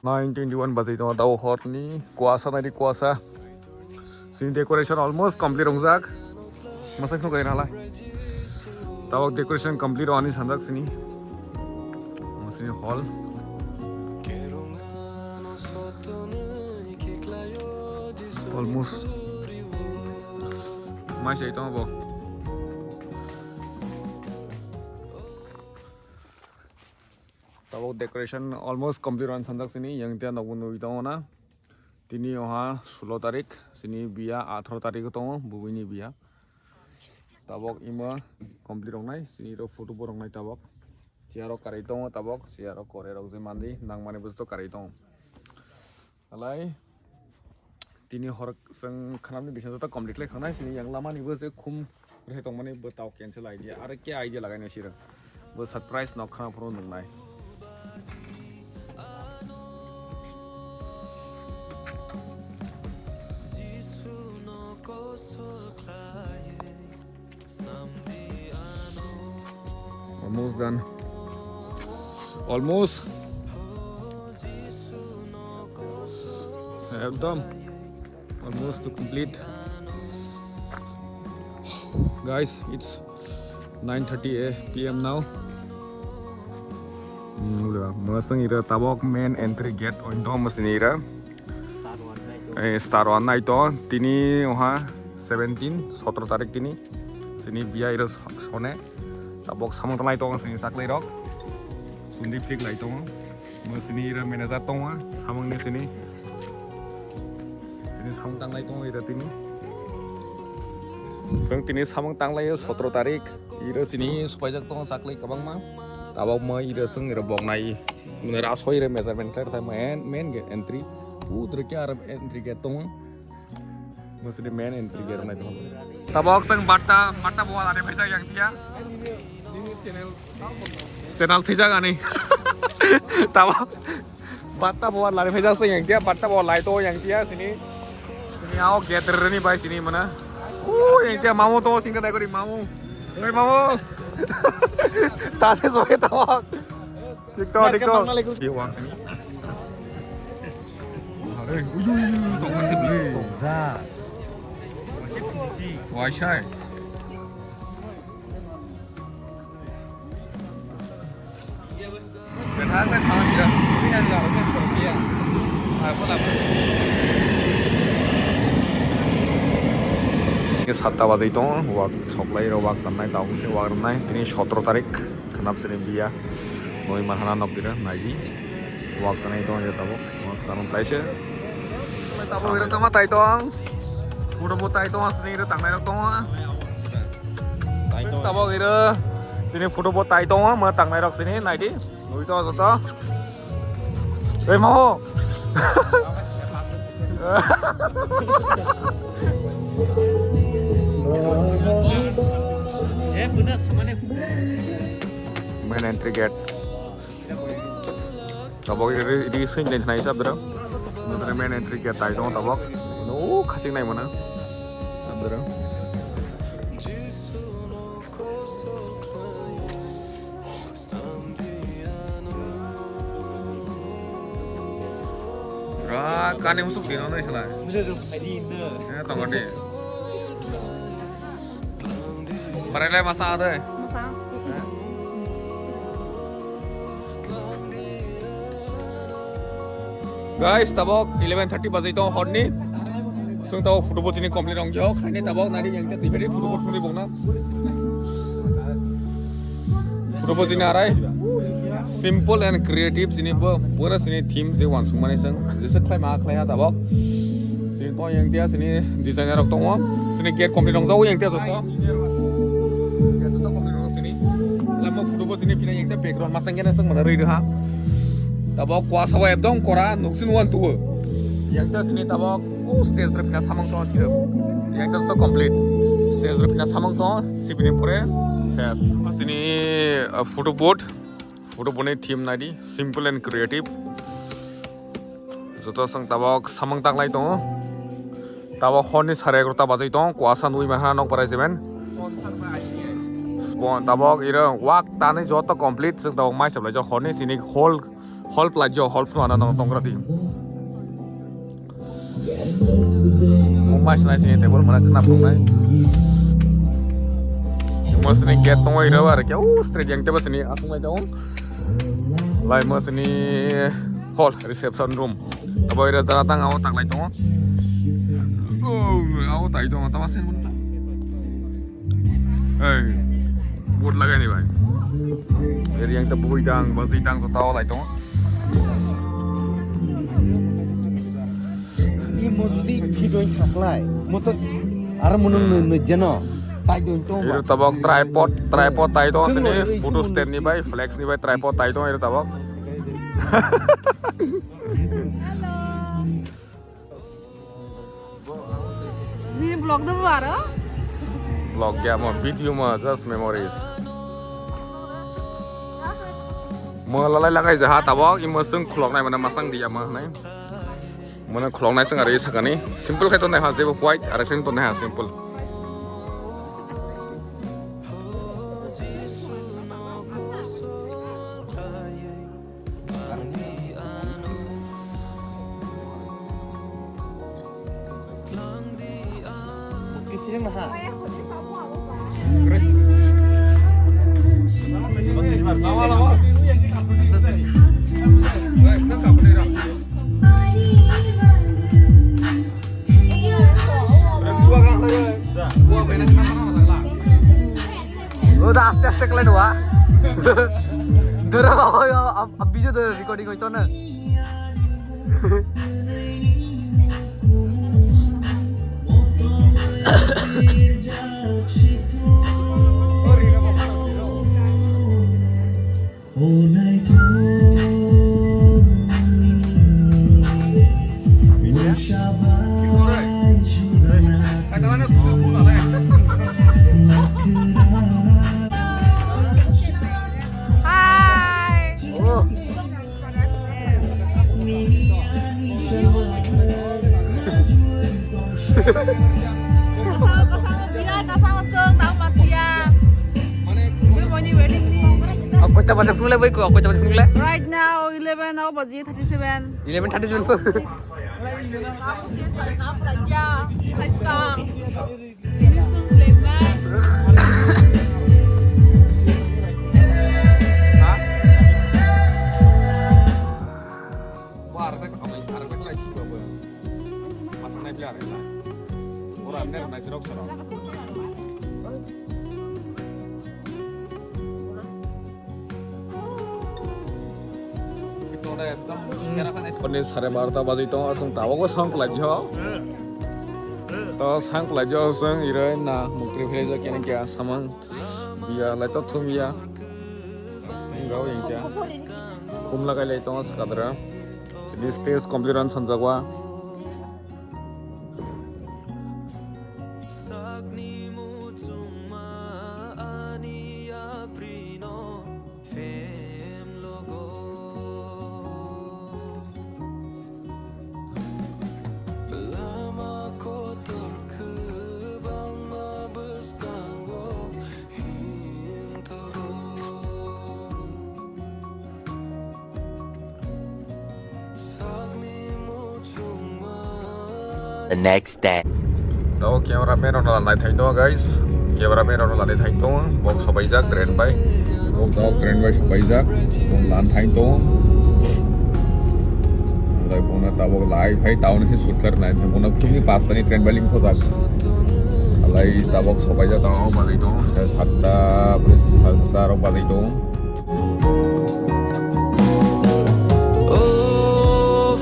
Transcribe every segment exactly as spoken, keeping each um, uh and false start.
Nine twenty one bajai tongo, tabo horni kuasa naidi kuasa. Sini decoration almost complete wngjak. Mwsai phano kaya nalai. Tabok decoration complete wngmani sanjak sini. Sini hall. Almost. Mai sai tongo bo. Tabok decoration almost complete wngmani sanjak sini, yang tia nokbo nugwi tongo na. Tini oha sulo tarik, sini biya atharo tarik tongo, bubuini biya. Tabok ima complete wngnai, sini ro photo bo rwngnai tabok. Chair rok karwi tongo tabok, chair rok kore rok je mandi, nangmani bwswk karwi tongo. Alai tini hor chwng khanamni bising joto complete khlai khanai sini yang lamani bo je khum rehai tongmani bo tao cancel idea aro ke idea lagai nai sirang bo surprise nok khana phuru nungnai. Almost done. Almost. Ekdom. Almost to complete. Guys, it's nine thirty a p m now. Hmm, udah. Mwsang ira tabok main entry gate oin dong mwsini ira. Eh, star one nai to tini oha seventeen, sotro tarik tini. Sini biya iro so-, sone. Tabok samung tanglai tongo sini saklai rok. Sundi plik lai tongo. Mo sini iro manager tongo, samung ni sini. Sini samung tanglai tongo iro tini. Seng tini samung tanglai sotro tarik. Iro sini supaijak tongo saklai kabangma. Tabok mo iro seng iro boknai. Mune raso iro measurement khlai rwthai mo en-, main gate entry. Putro khe aro entry gate tongo. Musri main entry gate nai tongo. Tabok sang batta, batta bo lari phaisa yang tia. Channel thijak ani. Tabok batta bo lari phaisa sang yang tia, batta bo lai to yang tia sini. Sini ao gate rani bai sini mana. Uh, yang tia mamu to singka dai kori mamu. Oi mamu. Tase soe tabok. TikTok, TikTok. Iya, wang sini. Are, uyu, uyu, uyu, tong kasih beli. Tong dah. Wai sai. Kenapa kan mau sih? Ini kan nggak ada, nggak ada. Ah, apa lah? Ini satta baje tongo, wak soklai ro wak tanai, taung se wak tanai. Ini sotro tarik. Khanap sini biya. Noi mahana nok dira naidi. Wak tanai tong ya tabok. Wak tanai taise. Tabok ira tama tai tong. Photo bo tai tong sini ira tangnai rok tong. Tabok ira sini photo bo tai tong ma tangnai rok sini naidi. Noi to joto. Hei mo. Eh, benar sama nih. Main entry gate. Tabok iri, iri swing den thanai sab dero. Masane main entry gate tai dong tabok. No khasing nai mana. Sab dero. Ra kani musuk dino nai sala. Eh, tongo de. Parai lai masa ada. Masa. Guys, tabok eleven thirty bajai tong horni. Sung tabok photo bo chini complete ong yo. Khaini tabok nari yang te tiberi photo bo thuni bongna. Photo bo chini arai. Simple and creative sini bo pura sini theme je wansuk mani sung. Jese khlai ma khlai ha tabok. Sini to yang dia sini designer rok tongo. Sini gate complete ong jago yang dia joto. Yang joto complete ong sini. Lama photo bo sini pina yang dia background masang kena sung mana rui ha. Tabok kuasa wa ekdom kora nuksin wan tu. Yang dia sini tabok oh stage rupina samang tongo sini. Yang dia joto complete. Stage rupina samang tongo sibini pore ses. Sini uh, photo board. Photo boni theme naidi simple and creative. Joto song tabok samung tanglai tongo. Tabok horni sare egarota bajai tongo. Kuasa nui maha nok barai jemen. Spon tabok iro wak tani joto complete. Song tabok mai sablai jo horni sini hall Hall pla jo, hall phru ana no tongra di. Mo mai sinai sini table mana khna phungnai. Mo sini gate tongoi rw ar ke, u, straight yang table sini asung lai tong. Lai mo sini hall, reception room. Abo ira jara tang abo tak lai tongo. Oh, abo tai tongo, tama sen bunta. Ei, board lagai ni bai. Eri yang ta bui tang, basi tang, so tao lai tongo. I mo jodi video thaklai, mo to aro mo no no jeno. Tai don to. Iro tabok tripod, tripod tai tongo sini, photo stand ni bai, flex ni bai, tripod tai tongo iro tabok. Hello. Bini vlog do baro? Vlog ya mo, video mo, just memories. Mo lalai lagai jaha tabok, imo sung khulok nai mana masang dia mo nai. Mo na khulok nai sung ari sakani. Simple khai to nai ha, jebo white, arak sing to nai ha, simple. Udah aste aste kalian dua. Dora bawa ya, ab-, abis itu recording itu na. Hi. Kasang, kasang, biya, kasang, song, tang, mat, biya. Good morning, wedding ni. Koita baje phungle bai ko, koita baje phungle? Right now, eleven, now baji thirty-seven. Eleven thirty-seven po. Aku sih, thar kam raja, thar skang. Ini sung plate na. Ba, arwk bai khamai, arwk bai khlai si ba ba. Masa nai bla re na. Ora amne nai sirok sirok. Hwnwi sare barota bajwi tongo, chwng tabukbo song kwlaijo. To song kwlaijo chwng iroi na muktrwi philaijo kene kya samang biya lai to thum ya. Wngkha o hwnkhe khum lagai lai tongo swkadra. Stage complete rw sanjak o. Sakni muchungma ani yaprino phem logo. Lama kotor kwbangma bwskango himthogo. The next day. Tao camera man rok no lai thai tongo, guys. Camera man rok no lai thai tongo. Bok sopaijak train bai. Bok tao train bai sopaijak. Bok lan thai tongo. Lai bok na tabok lai phai tao ni se sutler nai. Bok na phuni pasta ni train bai ling khojak. Lai tabok sopaijak tao bajai tongo. Sare satta, pore satta rok bajai tongo. O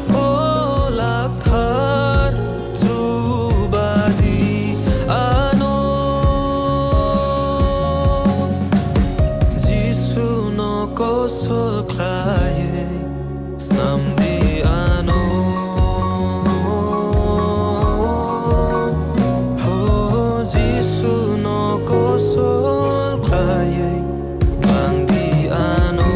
pholakthar chubadi ano, Jisuno kosol khlaiwi snamdi ano. O Jisuno kosol khlaiwi Bangdi ano.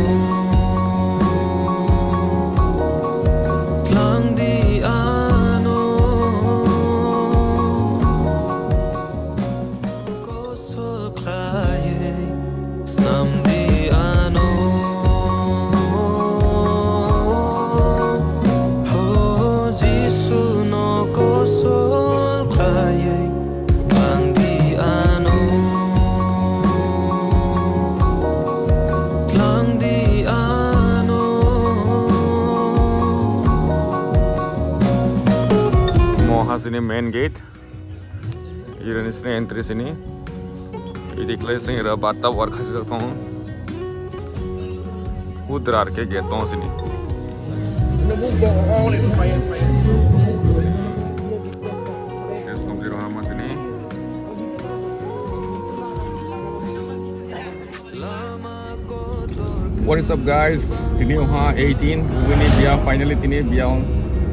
Sini main gate. Iro ni sini entry sini. Idi khlai sini iro batta work khasi tongo. Udra ar ke gate tongo sini. Yes, kom zero hama sini. What is up, guys? Tini oha eighteen, kubui ni biya, finally tini biya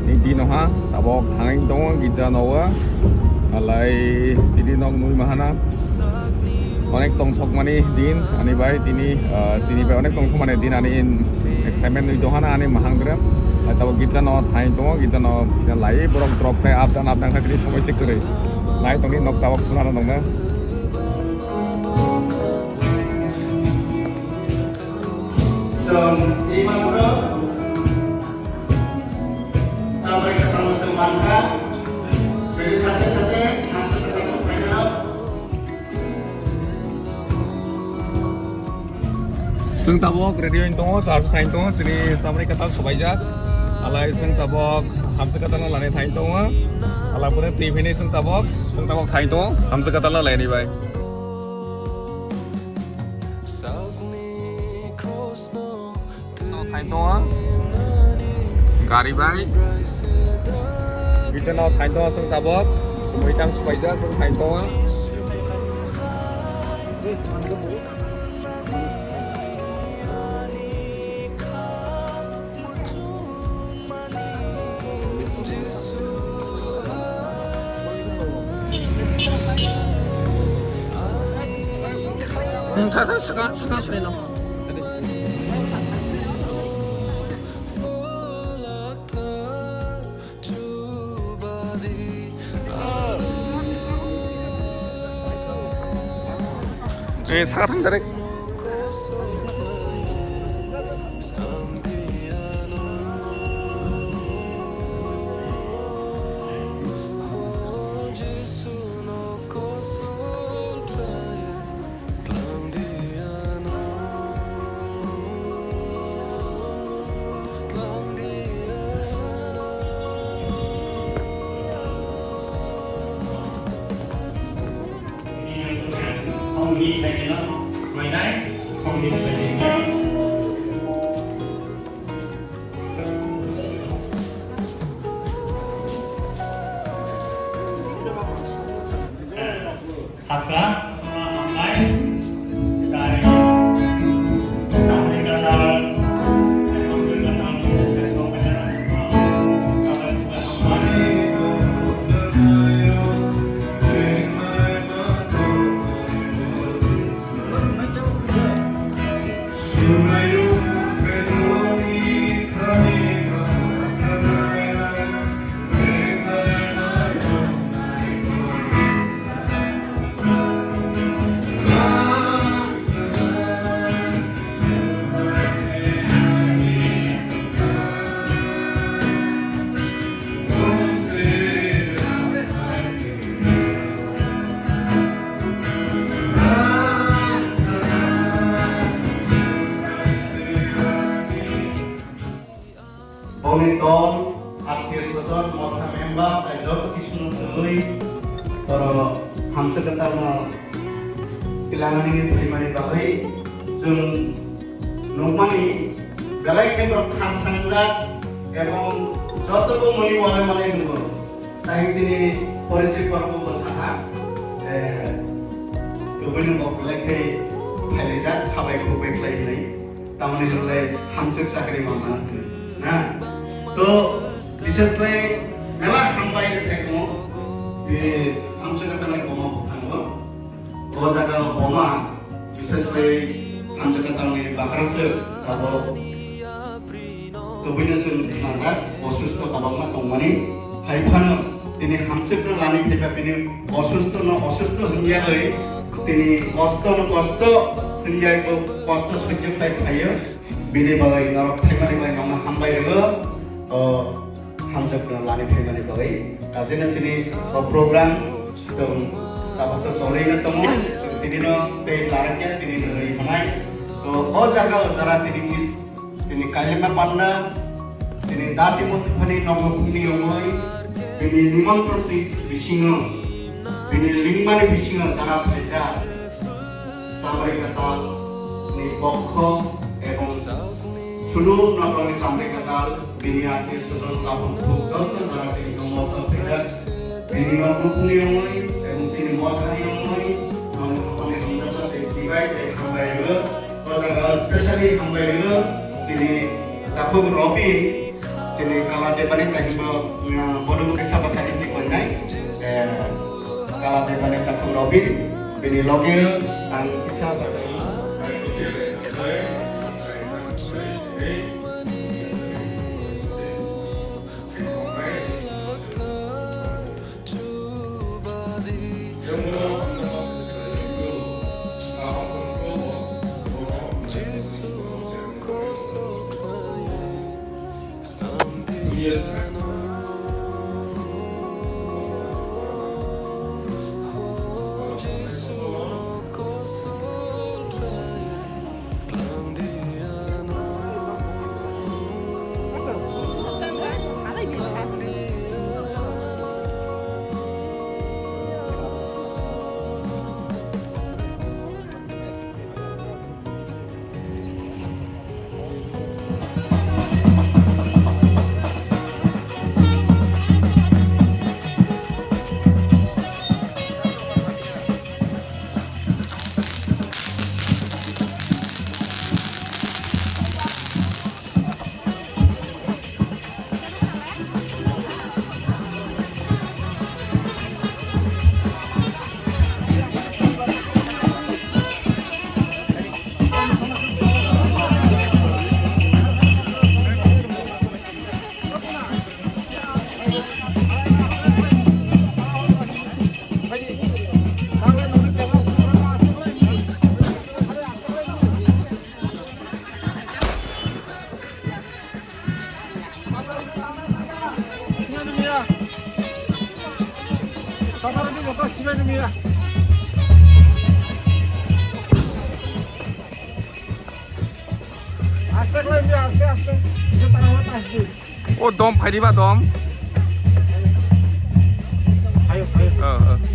ni din oha. Tabok thangwi tongo gija nogo. Alai tini nok nui mahana. Onek tongthok mani din ani bai tini, ah, sini bai onek tongthok mani din ani in excitement nui tonghana ani mahang dre. Ai tabok gija no thangwi tongo, gija no lai borok drop khai up down up down khai tini somoi se kwrwi. Lai tongni nok tabok phunana nongna. Chwng tei mantro chambai kwthangno chwng mankha, bini sate sate hamsa kwthangno phainano. Chwng tabok ready wng tongo, charge thain tongo, chini chambai kwthang sobaijak. Alai chwng tabok hamsa kwthangno lani thain tongo. Alai phone twi phini chwng tabok, chwng tabok thain tongo, hamsa kwthangno lani bai. Thain tongo. Gari bai. Bichano thain tongo chwng tabok. Kumui tang subaijak chwng thain tongo. Nung thar thar saka saka sari no. Eh, saka thang direct. Songni khlainai, songni khlainai. Hakha, hambai, sai, samni katal, samni katal, Boni tol, attiyo swajon, motha member, tai joto kisuno twi, oro hamsa kwtalno twlangani phaimani bagwi chwng nukmani, belai khe borok khasrangjak ebong jotobo mani uale uale nungo. Tai chini porichoi porbo bwsa ha, eh, tubuino bo belai khe phailaijak, khabai khukbai khlai hinwi. Tamoni hwnle hamswk chakri manna hwnwi, na? To, bishesh khlai mela hambai rwkhe tongmo, eh, hamswk kwtalni boma bwkhango. O jaga o boma, bishesh khlai hamswk kwtalni bakraswk tabok tubuino chwng khnajak, osusto kwbangma tongmani. Hai phano tini hamswkno lani phaiba bini osustono osusto hwnyawi, tini kostono kosto hwnyawi bo kosto sojjo khlai phaio. Bini bagwi norok phaimani bai nokno hambai rwgo, o hamjakno lani phaimani bagwi. Kajina chini o program chwng tabuk to choliino tongo, chwng tinino tei larakya, tinino ri hwnai. To o jaga o jara tini kis-, tini kailima panda, tini dati muthupani nogo himni yongoi, Bini nimontron ni bisingo, bini lingmani bisingo jana phaijak Chamri Katal ni pokho ebong Sulu nokroni Chamri Katal, bini atmiyo swajon tabuk buk joto jana tini motha phaijak. Bini nok bukhuni yongwi ebong chini mothani yongwi ang bukhuni hamjakma tei sibai tei hambai rwgo. O jaga specially hambai rwgo chini takhuk Robin. Chini Kala Debani taibo, uh, bono kisa bwsani twi koinai. Eh, Kala Debani takhuk Robin, bini loge ang kisa bwsani. O dom phaidi ba dom. Phaio, phaio. O, o.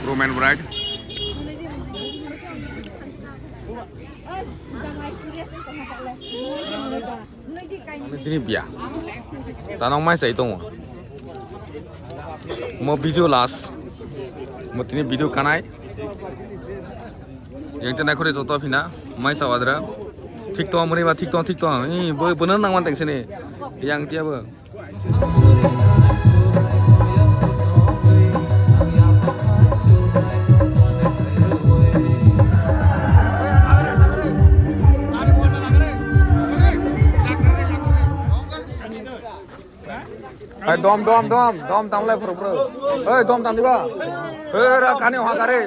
Roman bride. Tini biya. Tanong mai sai tongo. Mo video last. Mo tini video kanai. Yang tenai khore joto phina mai sa wadra. Thik to mori ba thik to thik to. Ni bo bo nang man teng sini. Yang tia bo. Hai dom dom dom dom tamlai phuru phuru. Hei dom tam diba. Hei ra kani ha kare.